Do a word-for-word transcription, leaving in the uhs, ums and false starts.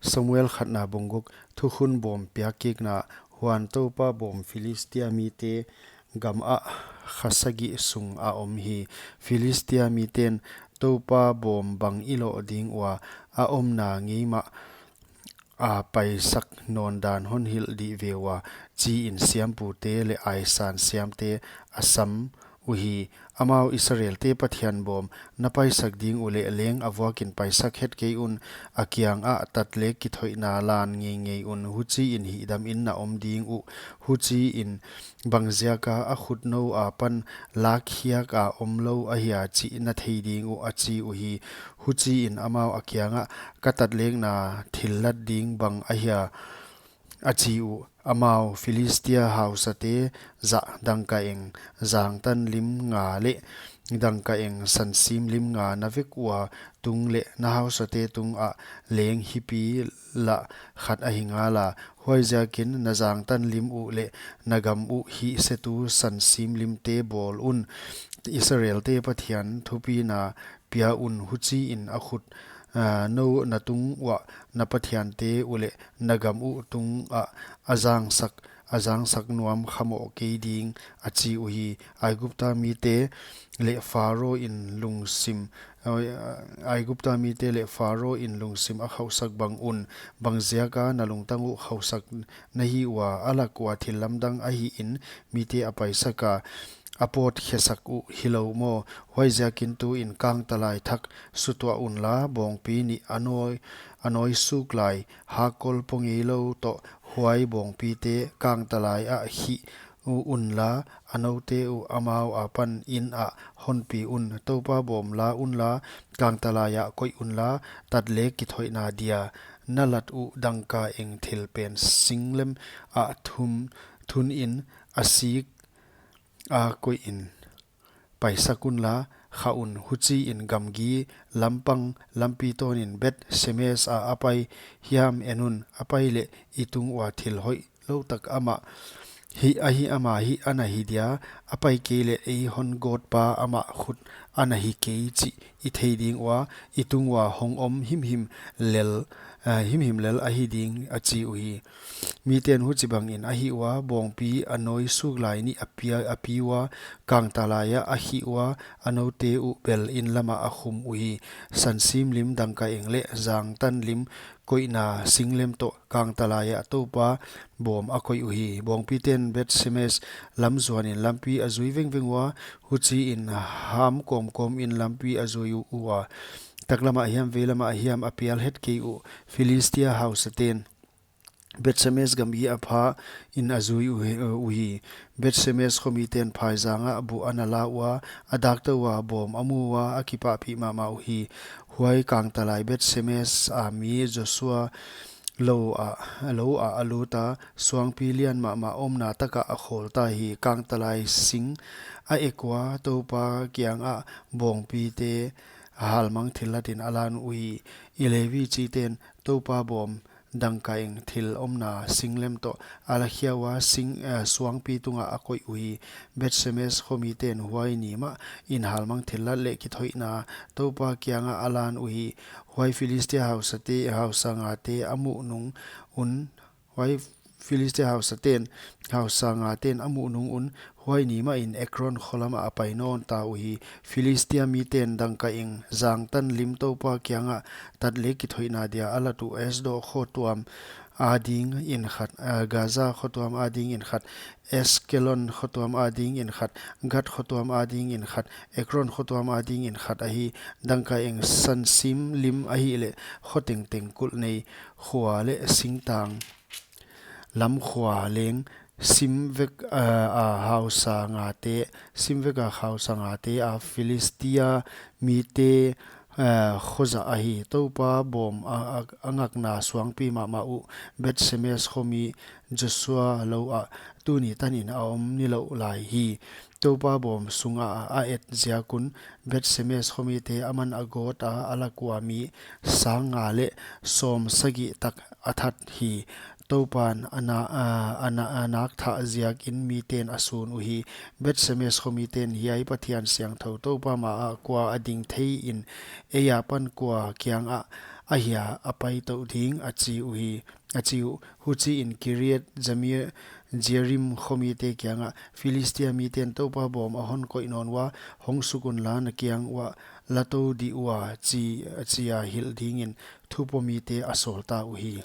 Samuel khatna bung guk. Thukhun bawm piakkikna. Huan Toupa bawm Philistia mite gam ah kha sagih sung a om hi. Philistia miten, Toupa bawm bang i loh ding ua, a omna ngei mah a paisak nawn dan hon hilh dih ve ua, chi in siampute leh aisan siamte a sam uhi. Amau, Israelte Pathian bawm, na paisak ding uleh leng a vuakin paisak het kei un, a kiangah tatlek kithoihna lan ngeingei un, huchiin hihdamin na om ding uh. Huchiin bangziaka a khutnou apan lakkhiak a omlou ahia chih na thei ding uh, a chi uhi. Huchiin amau a kiangah, ka tatlekna thillat ding bang ahia, a chi uh. Amau, Philistia hausate zah dangkaeng zangtan lim nga leh dangkaeng sansim lim nga na vek ua tung leh na hausate tungah leng hipi lah khat ahi ngala. Huaiziakin na zangtan lim uh leh na gam uh hihsetu sansim limte bawl un. Israelte Pathian thupina pia un, huchiin a khut, aa, nou na tung uah na pathiante uleh na gam uh tungah a zangsak, a zangsak nuam kha mawk kei ding, a chi uhi. Aigupta mite leh Pharo in lungsim, aa, Aigupta mite leh Pharo in lungsim a khauhsak bang un, bangziaka na lungtang uh khauhsak na hi ua, a lak ua thil lamdang ahihin mite a paisaka, a pawt khesak uh hilou maw? Huaiziakin tuin kangtalai thak sutuah unla, bawngpi nih a nawi, a nawi suk lai, hakkol pawngei lou toh huai bawngpite kangtalai ah hih u-, unla, a noute uh amau apan inn ah honpi un. Toupa bawm la unla, kangtalai ah koih unla, tatlek kithoihna dia na lat uh dangkaeng thil pen singlem ah thum, thun in a sik a koihin paisak unla, kha un. Huchiin gamgi lampang lampi tawnin Beth Semes ah a pai hiam en un, a pai leh i tung ua thil hoihlou tak amah hih, ahi, ama hih ana hi dia, a pai kei leh ei hon gawtpa amah khut ana hi kei chih i thei ding ua, i tung ua hong om himhim lel, aa, himhim lel ahi ding, a chi uhi. Miten huchibangin a hih ua, bawngpi a nawi suk lai nih a pia, a pi ua, kangtalai ah a hih ua, a noute uh bel inn lamah a khum uhi. Sansim lim dangkaeng leh zangtan lim koihna singlem toh kangtalai ah Toupa bawm a koih uhi. Bawngpiten Beth Semes lam zuanin lampi a zui vengveng ua, huchiin ham kawmkawmin lampi a zui u-, ua, taklamah hiam veilamah hiam a pial het kei uh. Philistia hausaten Beth Semes gamgi a pha in a zui uhi, uhi. Beth Semes khomiten phaizangah buh ana la ua, a daktou ua, bawm a mu ua, a kipahpih mahmah uhi. Huai kangtalai Beth Semes a mi Joshua lou ah, lou ah a luta, suangpi lian mahmah omna takah a khawlta hi. Kangtalai sing a ek ua, Toupa kiangah bawngpite halmang thillatin a lan uhi. I Levi chiten Toupa bawm dangkaeng thil omna singlem toh a lakhia ua, sing, eh, suangpi tungah a koih uhi. Beth Semes khomiten huai ni mahin halmang thillat leh kithoihna Toupa kiangah a lan uhi. Huai Philistia hausate, hausa ngate a muh nung un, huai Philistia hausaten, hausa ngaten a muh nung un, huai ni mahin Ekron kho lamah a pai nawnta uhi. Philistia miten dangkaeng zangtan lim Toupa kiangah tatlek kithoihna dia a lat uh Asdod khotuam adingin khat, ah, Gaza khotuam adingin khat, Ashkelon khotuam adingin khat, Gath khotuam adingin khat, Ekron khotuam adingin khat ahi. Dangkaeng sansim lim ahihleh kho tengteng kulh nei khua leh singtang lam khua leng sim vek, ah, a hausa ngate, sim vek a hausa ngate a Philistia mite, ah, khozah ahi. Toupa bawm a, a, a ngakna suangpi mahmah uh Beth Semes khomi Joshua lou ah tuni tanin a om nilouh lai hi. Toupa bawm sungah a et ziak un Beth Semes khomite aman a gawt a, a lak ua mi sang nga leh sawm sagih tak a that hi. Toupan a na, a, a na, a nak thah ziakin miten a sun uhi. Beth Semes khomiten, hiai Pathian siangthou Toupa maah kua a ding thei in, ei apan kua kiangah ahia a paitouh ding, a chi uh. Huchiin Kiriath Jearim khomite kiangah, Philistia miten Toupa bawm a hon koih nawn ua, hong suk unla, na kiang uah la tou dih ua, chi, chia hilh dingin thupomite a sawlta uhi.